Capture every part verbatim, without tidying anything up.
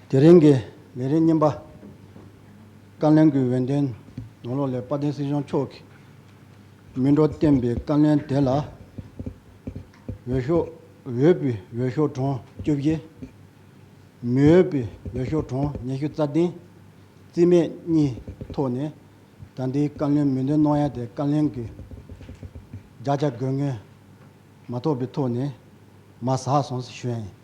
དེ་རིང་གི་ལས་རིམ་གཉིས་པ། བཀའ་བློན་གྱི་འོས་འདེམས་ནང་ལོགས་ལ་དཔལ་ལྡན་སྲིད་སྐྱོང་མཆོག་གིས་སྨིན་གྲོགས་བསྟན་པའི་བཀའ་བློན་དེ་ལ། འོས་ཤོག་འོས་པའི་འོས་ཤོག་གྲངས་བཅུ་བཞི། མི་འོས་པའི་འོས་ཤོག་གྲངས་ཉི་ཤུ་རྩ་བདུན། རྩིས་མེད་གཉིས་ཐོག་ནས། ད་ལྟའི་བཀའ་བློན་མི་འདེམས་གནང་ཡ་དེ་བཀའ་བློན་གྱི་བརྒྱ་ཆ་དགོས་ངེས་མ་ཐོབ་པའི་ཐོག་ནས་མར་ཟགས་སོང་ཟེར་ཞུ་ཡ་ཡིན།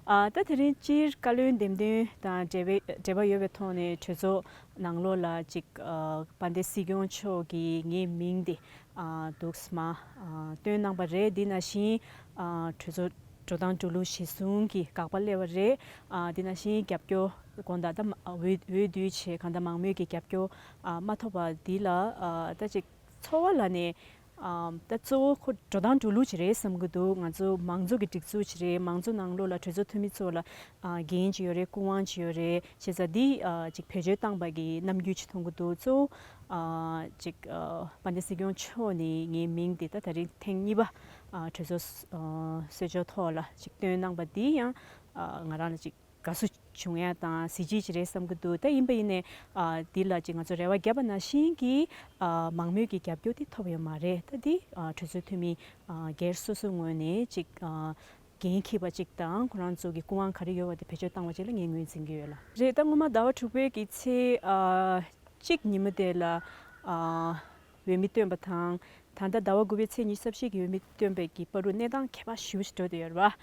ཨ། ད་དེ་རིང་སྤྱིར་བཀའ་བློན་འདེམས་ཐོན་དང་འབྲེལ་བའི་འབྲེལ་བ་ཡོད་པའི་ཐོག་ནས་གྲོས་ཚོགས་ནང་ལོགས་ལ་ཅིག་ཨ། དཔལ་ལྡན་སྲིད་སྐྱོང་མཆོག་གིས་ངའི་མིང་དེ། ཨ། འདུག་སེ་མར། ཨ། བཏོན་གནང་པ་རེད། འདི་ནང་བཞིན། ཨ། གྲོས་ཚོགས་འགྲོ་སྟངས་འགྲོ་ལུགས་གཞིར་བཟུང་གིས་དགག་པ་སླེབས་པ་རེད། ཨ། འདི་ནང་བཞིན་རྒྱབ་སྐྱོར་དགོངས་དག་ད་མ་འོས་འོས་བསྡུ་བྱས་གང་ལྟར་མང་མོས་ཀྱི་རྒྱབ་སྐྱོར། ཨ། མ་ཐོབ་པ་འདི་ལ། ཨ། ད་ཅིག་ཚོར་བ་ལ་ནས། ཨ། ད་གཙོ་བོ་ཁོ་འགྲོ་སྟངས་འགྲོ་ལུགས་ཅིག་རེད་བསམ་གྱི་འདུག་ང་ཚོ་མང་གཙོ་གི་སྒྲིག་འཛུགས་ཅིག་རེད། མང་གཙོ་ནང་ལོགས་ལ་གྲོས་ཚོགས་འཐུས་མི་ཚོ་ལ། ཨ། འགན་ཅིག་ཡོད་རེད། སྐུ་དབང་ཅིག་ཡོད་རེད། བྱས་ཙང་འདི། ཨ། ཅིག་བེད་སྤྱོད་བཏང་པ་གི་རྣམ་འགྱུར་ཅིག་མཐོང་གི་འདུག་གཙོ་བོ། ཨ། ཅིག་ཨ། དཔལ་ལྡན་སྲིད་སྐྱོང་མཆོག་ནས་ངའི་མིང་དེ་ད་དེ་རིང་ཐེངས་གཉིས་པ། ཨ། གྲོས་ཚོགས། ཨ། གསོལ་ལྕོག་ཐོག་ལ་ཅིག་བཏོན་གནང་པ་འདི་ཡང་། ཨ། ང་རང་ལ་ཅིག་དགའ་བསུ་བྱུང་ཡ་དང་གཟི་བརྗིད་ཅིག་རེད་བསམ་གྱི་འདུག་ད་ཡིན་པ་ཡིན་ནའི། ཨ། འདི་ལ་ཅིག་ང་ཚོ་རེ་བ་བརྒྱབ་པ་ནང་བཞིན་གྱི། ཨ། མང་མོས་ཀྱི་རྒྱབ་སྐྱོར་དེ་ཐོབ་ཡོད་མ་རེད། ད་འདི། ཨ། གྲོས་ཚོགས་འཐུས་མི། ཨ། སྒེར་སོ་སོའི་ངོས་ནས་ཅིག་ཨ། འགན་འཁྱེར་བ་ཅིག་དང་ཁོ་རང་ཚོ་གི་སྐུ་དབང་ག་རེ་ཡོད་པ་དེ་བེད་སྤྱོད་བཏང་བ་ཅིག་ལ་ངས་ངོས་འཛིན་གྱི་ཡོད་ལ། རེད། ད་སྔོན་མ་ཟླ་བ་དྲུག་པའི་གི་ཚེས། ཨ། གཅིག་ཉིན་མོ་དེ་ལ། ཨ། འོས་མི་བཏོན་པ་དང་། ད་ལྟ་ཟླ་བ་དགུ་པའི་ཚེས་ཉི་ཤུ་རྩ་བཞི་གི་འོས་མི་བཏོན་པའི་གི་བར་དུ་གནས་སྟངས་ཁྱད་པར་ཞེ་པོ་ཞིག་འགྲོ་བསྡད་ཡོད་རེད་པ།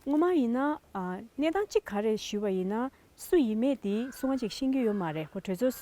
སྔོན་མ་ཡིན་ན། ཨ། གནས་སྟངས་གཅིག་ག་རེ་ཞུས་པ་ཡིན་ན། སུ་ཡིན་མེད་དེ་སུ་གང་ཅིག་ཤེས་ཀྱི་ཡོད་མ་རེད། ཁོ་གྲོས་ཚོགས་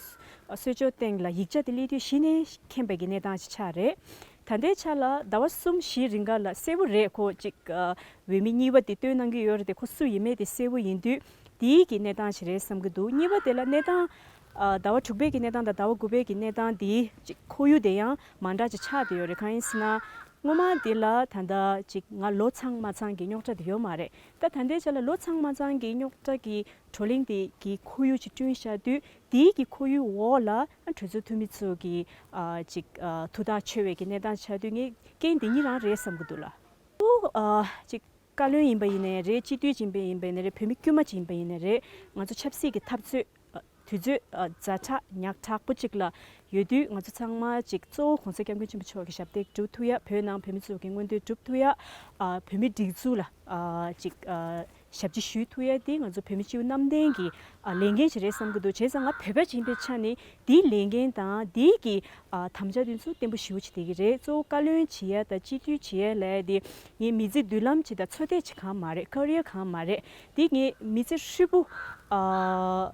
གསོལ་ལྕོག་སྟེང་ལ་ཡིག་ཆ་དེ་སླེབས་དུས་གཞི་ནས་མཁྱེན་པའི་གི་གནས་སྟངས་ཤིག་ཆགས་རེད། ད་ལྟའི་ཆ་ལ་ཟླ་བ་གསུམ་བཞི་རིང་ག་ལ་གསལ་པོ་རེད། ཁོ་ཅིག་ཨ། འོས་མི་གཉིས་པ་དེ་བཏོན་གནང་གི་ཡོད་རེད་དེ། ཁོ་སུ་ཡིན་མེད་དེ་གསལ་པོ་ཡིན་དུས། དེའི་གི་གནས་སྟངས་ཤིག་རེད་བསམ་གྱི་འདུག་གཉིས་པ་དེ་ལ་གནས་སྟངས། ཨ། ཟླ་བ་དྲུག་པའི་གི་གནས་སྟངས་དང་ཟླ་བ་དགུ་པའི་གི་གནས་སྟངས་དེའི་ཅིག་ཁོར་ཡུག་དེ་ཡང་མ་འདྲ་ཅིག་ཆགས་བསྡད་ཡོད་རེད། གང་ཡིན་ཟེར་ན། སྔོན་མ་དེ་ལ་ད་ལྟ་ཅིག་ང་ལོ་ཚང་མ་ཚང་གི་རྙོག་དྲ་དེ་ཡོད་མ་རེད། ད་ད་ལྟའི་ཆ་ལ་ལོ་ཚང་མ་ཚང་གི་རྙོག་དྲ་གི་བགྲོ་གླེང་དེ་གི་ཁོར་ཡུག་ཅིག་བསྐྲུན་བཞག་དུས། དེའི་གི་ཁོར་ཡུག་འོག་ལ་གྲོས་ཚོགས་འཐུས་མི་ཚོ་གི། ཨ། ཅིག་ཨ། ཐུགས་ཐག་ཆོད་པའི་གི་གནས་སྟངས་ཆགས་དུས་ངས་རྐྱེན་དེ་གཉིས་རང་རེད་བསམ་གྱི་འདུག་ལ། ཨོ། ཨ། ཅིག་བཀའ་བློན་ཡིན་པ་ཡིན་ནའི་རེད། སྤྱི་འཐུས་ཡིན་པ་ཡིན་པ་ཡིན་ནའི་རེད། བོད་མི་དཀྱུས་མ་ཅིག་ཡིན་པ་ཡིན་ནའི་རེད། ང་ཚོ་ཆབ་སྲིད་ཀྱི་འཐབ་རྩོད། ཨ། དུས་ཚོད། ཨ། ཛ་དྲག་ཉག་ཕྲ་པོ་ཅིག་ལ་ཡོད་དུས། ང་ཚོ་ཚང་མ་ཅིག་གཙོ་བོ་༸གོང་ས་༸སྐྱབས་མགོན་ཆེན་པོ་མཆོག་གི་ཞབས་འདེགས་སྒྲུབ་ཐུབ་ཡ། བོད་ནང་བོད་མི་ཚོ་གི་མངོན་འདོད་སྒྲུབ་ཐུབ་ཡ། ཨ། བོད་མི་སྒྲིག་འཛུགས་ལ། ཨ། ཅིག་ཨ། ཞབས་ཕྱི་ཞུ་ཐུབ་ཡ་དེ་ང་ཚོ་བོད་མི་སྤྱི་བོ་གནམ་བསྟན་གྱི། ཨ། ལས་འགན་ཞིག་རེད་བསམ་གྱི་འདུག་བྱས་ཙང་ང་བོད་པ་ཅིག་ཡིན་པའི་ཆ་ནས་དེའི་ལས་འགན་དང་དེའི་གི། ཨ། དམ་བཅའ་དེ་ཚོ་བརྟན་པོ་ཞེ་པོ་ཅིག་བསྡད་ཀྱི་རེད། གཙོ་བོ་བཀའ་བློན་བྱེད་ཡ་དང་སྤྱི་འཐུས་བྱེད་ཡ་ལབ་ཡ་དེ་ངའི་མི་ཚེ་མདུན་ལམ་ཅིག་དང་འཚོ་སྟངས་ཅིག་གང་མ་རེད། ཀེ་རི་ཡར་གང་མ་རེད། དེ་ངའི་མི་ཚེ་ཧྲིལ་པོ། ཨ།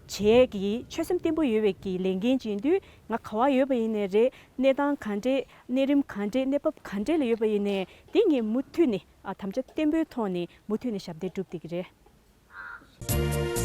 བྱེད་ཡ་གི་ཆོད་སེམས་བརྟན་པོ་ཡོད་པའི་གི་ལས་འགན་ཅིག་ཡིན་དུས། ང་ག་བ་ཡོད་པ་ཡིན་ནའི་རེད། གནས་སྟངས་ག་འདྲས། གནས་རིམ་ག་འདྲས། གནས་བབ་ག་འདྲས་ལ་ཡོད་པ་ཡིན་ནའི་དེ་ངས་མུ་མཐུད་ནས། ཨ། དམ་བཅའ་བརྟན་པོའི་ཐོག་ནས་མུ་མཐུད་ནས་ཞབས་འདེགས་སྒྲུབ་བསྡད་ཀྱི་རེད།